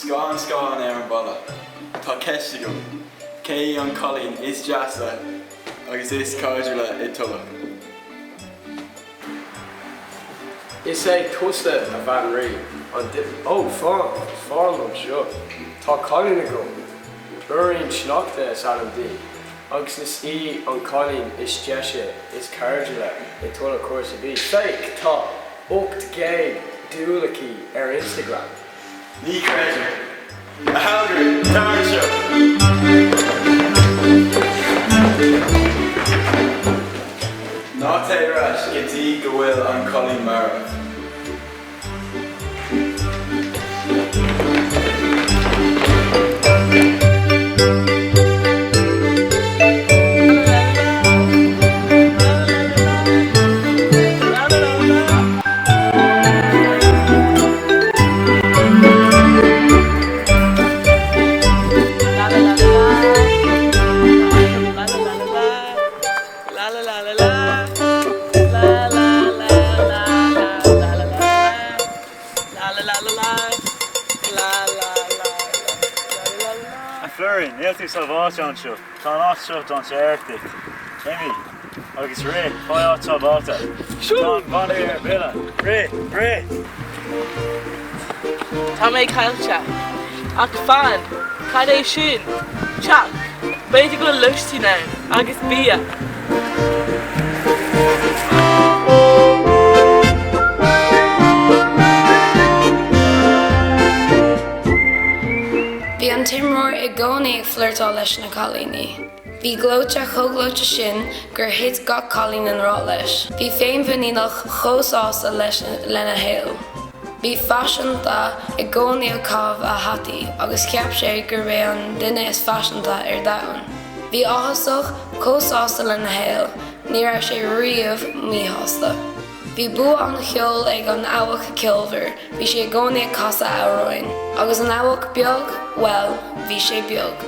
Scáthán scáthán ar an bhalla. Tá ceist agam. Cé hí an cailín is deasa agus is cairdiúla i dTulach? Is é tusa, a Bhanríon, an duine. Ó, fan, fan anseo. Tá cailín agam. Plúirín Sneachta is ainm di, agus is í an cailín is deise is cairdiúla i Tulach Chúrsa B. Féach, tá 800 dúil aici ar Instagram. Ní chreidim. A Thailgrí, tar anseo! Ná téigh ar ais go dtí go bhfuil an cailín marbh. A Phlúirín, níl tú sábháilte anseo. Tá an áit seo dainséarach duit. Imigh. Agus rith, faigh áit sábháilte. Tá an bhanríon ar buile. Rith! Rith! Tá mé caillte. Ach fan, cad é sin? Teach! B'fhéidir go bhfuil lóistín ann, agus bia! Bhí an t-imreoir i gcónaí ag flirteáil leis na cailíní. Bhí gleoite chomh gleoite sin gur thit gach cailín i ngrá leis. Bhí féinmhuiníneach chomh sásta leis lena shaol. Bhí faiseanta i gcónaí ag caitheamh a hataí agus cheap sé gurb é an duine is faiseanta ar domhan. Bhí áthasach, chomh sásta lena shaol, ní raibh sé riamh míshásta. Bhí bua an cheoil ag an abhac ceolmhar, bhí sé i gcónaí ag casadh amhráin. Agus an abhac beag, bhuel, bhí sé beag.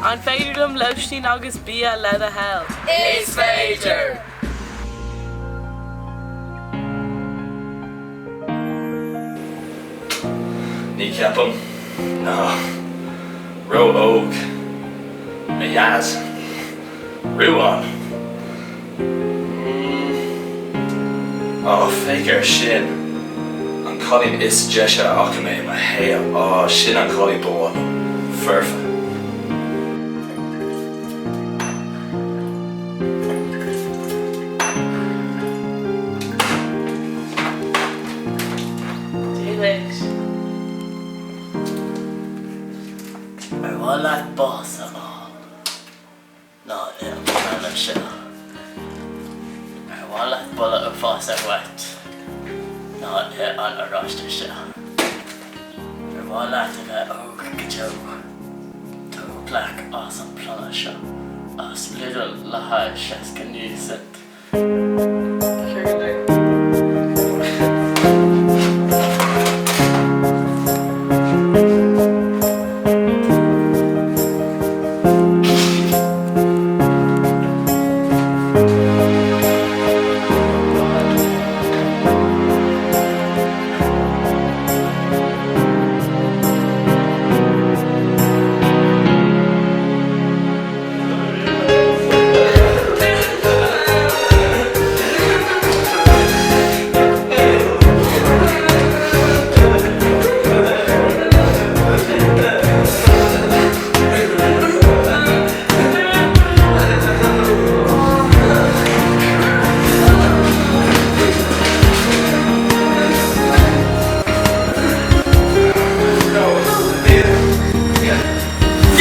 An féidir liom lóistín agus bia le do thoil? Is féidir! Ní cheapaim. Ná. Ró-óg. Mo dhaid. Ruán. Á, féach air sin. An cailín is deise a fhaca mé i mo shaol. Á, sin an cailín ba mhaith liom. Foirfe. Dia duit. Ar mhaith leat bás a fháil? Ná ith an banana seo. Ar mhaith leat boladh uafásach uait? Ná ith an oráiste seo. Ar mhaith leat a bheith óg go deo? Tóg plaic as an bplanna seo as Lidl le haghaidh 69 cent.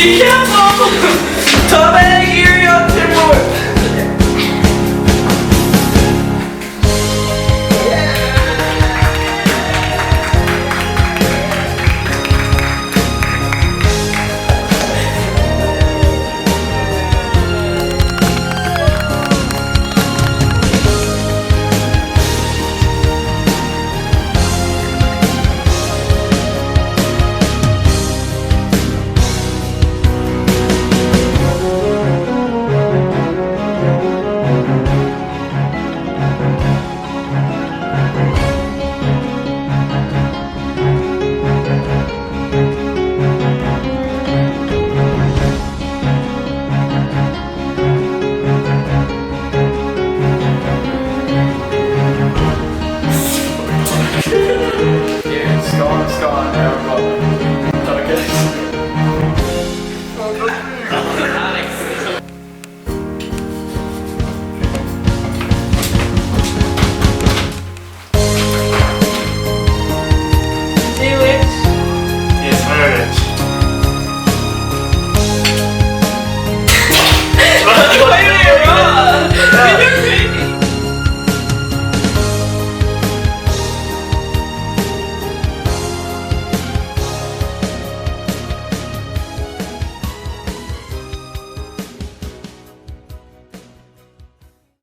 Ní cheapaim! Tá mé ag iarraidh an t-imreoir! Fan ar an mballa.